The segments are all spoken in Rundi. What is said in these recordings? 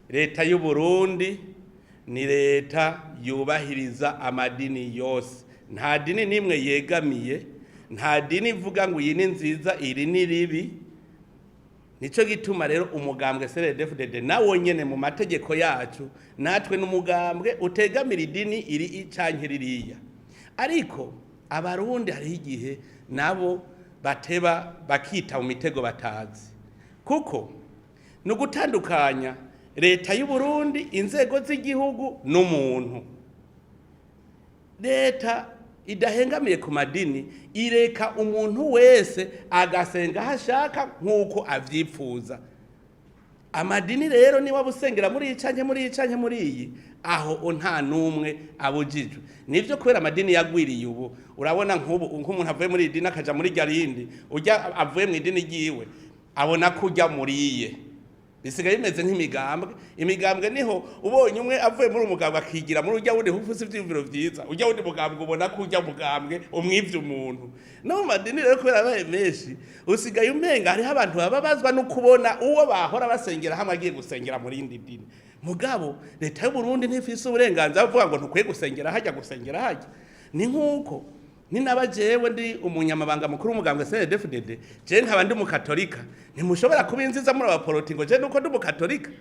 Leta y'u Burundi ni leta yubahiriza amadini yose. Nta dini n'imwe yegamiye, nta dini ivuga ngo iyi ni nziza, iri ni ribi. Nico gituma rero umugambwe CNDD-FDD nawo nyene mu mategeko yacu, natwe n'umugambwe utegamira idini iri canke ririya. Ariko Abarundi hariho igihe nabo bateba bakita mu mitego batazi, kuko ni ugutandukanya leta y'u Burundi, inzego z'igihugu n'umuntu. Leta idahengamiye ku madini ireka umuntu wese agasenga aho ashaka nk'uko avyipfuza. Amadini rero, niba busengera muri iyi canke muri iyi canke muri iyi, aho nta n'umwe abujijwe. Nivyo, kubera amadini yagwiriye ubu, urabona nk'ubu nk'umuntu avuye muri iyi dini akaja muri rya rindi, urya avuye mu idini ryiwe abona ko ujya muriye. Bisigaye bimeze nk'imigambwe. Imigambwe niho ubonye umwe avuye muri umugambwe akigira muri urya wundi, ufise ivyiyumviro vyiza, urya wundi mugambwe ubona ko urya mugambwe umwivye umuntu. No mu madini rero, kubera abaye menshi, usigaye umenga hariho abantu bababazwa no kubona uwo bahora basengera hamwe agiye gusengera muri yindi dini. Mugabo leta y'u Burundi ntifise uburenganzira bwo kuvuga ngo ntukwiye gusengera hajya, gusengera hajya. Ni nk'uko ni naba jewe ndi umunyamabanga mukuru w'umugambwe CNDD-FDD, je nkaba ndi umukatolika, ntimushobora kuba inziza muri abaporoti ngo je nuko ndi umukatolika,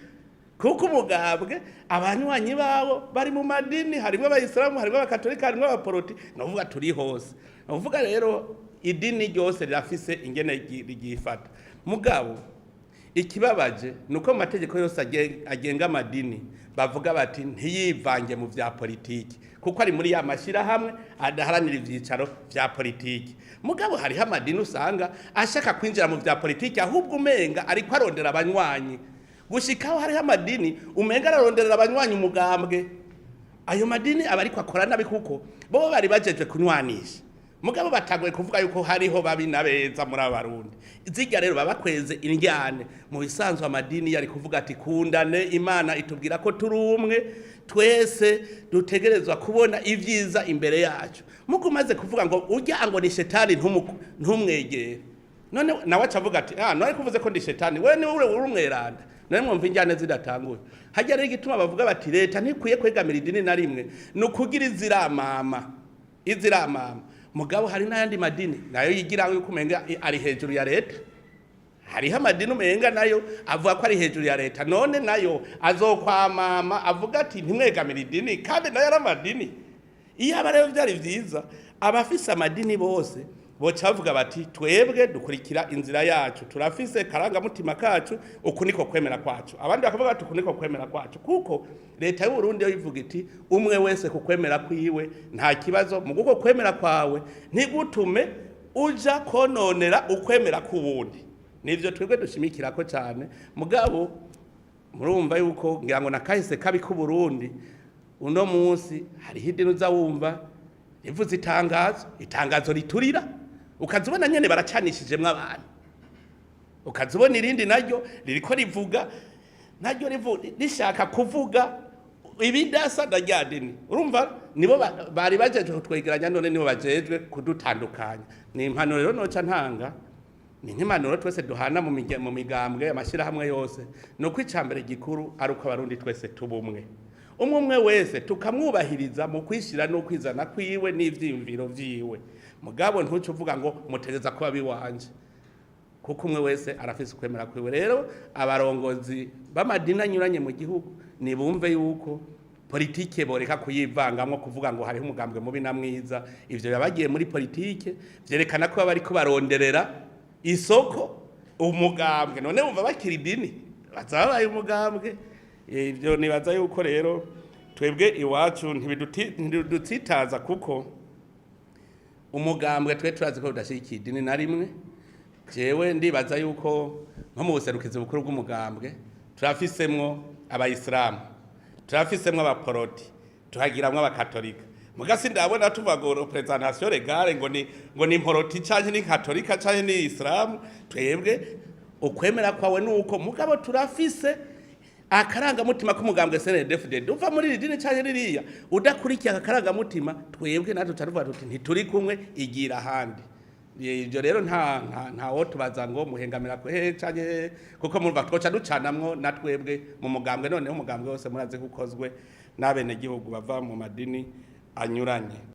kuko umugambwe abanywanyi babo bari mu madini, harimwo Abayisilamu, harimwo Abakatolika, harimwo Abaporoti, novuga turi hose. Novuga rero idini ryose rirafise ingene ryifata. Mugabo ikibabaje ni uko mu mategeko yose agenga amadini bavuga bati ntiyivange mu vya politiki, kuko ari muri ya mashyirahamwe adaharanira ivyicaro vya politiki. Mugabo hariho amadini usanga ashaka kwinjira mu vya politiki, ahubwo umenga ariko arondera abanywanyi. Gushikaho hariho amadini umenga araronderera abanywanyi umugambwe. Ayo madini aba ariko akora nabi, kuko bo bari bajejwe kunywanisha, mugabo batagoye kuvuga yuko hariho babi na beza muri Abarundi. Zirya rero baba bakweze indyane. Mu bisanzwe amadini yari kuvuga ati kundane, Imana itubwira ko turi umwe twese, dutegerezwa kubona ibyiza imbere yacu. Mugo umaze kuvuga ngo urya ngo ni shetani, ntumwegere, none nawe aca avuga ati ah, none kuvuze ko ndi shetani, wewe ni uri umweranda. None mwumva injyane zidatanguye hajya? Rero igituma bavuga bati leta ntikwiye kwegamira idini na rimwe ni ukugira iziramama, iziramama. Mugabo hari n'ayandi madini nayo yigira yuko umenga ari hejuru ya leta. Hariho amadini umenga nayo avuga ko ari hejuru ya leta. None nayo azokwamama avuga ati ntimwegamire idini, kandi nayo ari amadini? Iyo aba rero byari vyiza, abafise amadini bose boca bavuga bati twebwe dukurikira inzira yacu, turafise karangamutima kacu, uku niko kwemera kwacu. Abandi bakavuga bati uku niko kwemera kwacu. Kuko leta y'u Burundi yo ivuga iti umwe wese ku kwemera kwiwe nta kibazo, mu kuko kwemera kwawe ntigutume uja kononera ukwemera k'uwundi. Nivyo twebwe dushimikirako cyane. Mugabo murumva yuko ngira ngo nakahise kabi k'u Burundi. Uno munsi hariho idini uza wumva rivuze itangazo, itangazo riturira, ukaza ubona nyene baracanishijemwo abantu. Ukaza ubona irindi naryo ririko rivuga, naryo rishaka kuvuga ibidasa na rya dini. Urumva nibo bari bajejwe kutwegeranya, none nibo bajejwe kudutandukanya. Ni impanuro rero noca ntanga, ni nk'impanuro twese duhana mu migambwe, amashyirahamwe yose, ni uko icambere gikuru ari uko Abarundi twese tuba umwe, umwe umwe wese tukamwubahiriza mu kwishira no kwizana kwiwe n'ivyiyumviro vyiwe. Mugabo ntuce uvuga ngo mutegeza kuba biwanje, kuko umwe wese arafise ukwemera kwiwe. Rero abarongozi b'amadini anyuranye mu gihugu nibumve yuko politike boreka kuyivangamwo, kuvuga ngo hariho umugambwe mubi na mwiza. Ivyo biba bagiye muri politike, vyerekana ko baba bariko baronderera isoko umugambwe. None wumva bakira idini baza babaye umugambwe. Ivyo nibaza yuko rero twebwe iwacu ntibidutsitaza, kuko umugambwe twe turazi ko udashyigikiye idini na rimwe. Jewe ndibaza yuko nko mu buserukizi bukuru bw'umugambwe turafisemwo Abayisilamu, turafisemwo Abaporoti, tuhagiramwo Abakatolika. Muga sindabona tuvuga ngo représentation légale ngo ni Mporoti canke ni Katolika canke ni Isilamu. Twebwe ukwemera kwawe nuko, mugabo turafise akarangamutima k'umugambwe CNDD-FDD. Uva muri iri dini canke ririya, udakurikiye aka karangamutima, twebwe natwe turavuga tuti ntituri kumwe, igira ahandi. Ibyo rero nta wo tubaza ngo muhengamira ku hehe canke hehe, kuko murumva twoca ducanamwo na twebwe mu mugambwe. Noneho umugambwe wose murazi ko ukozwe n'abenegihugu bava mu madini anyuranye.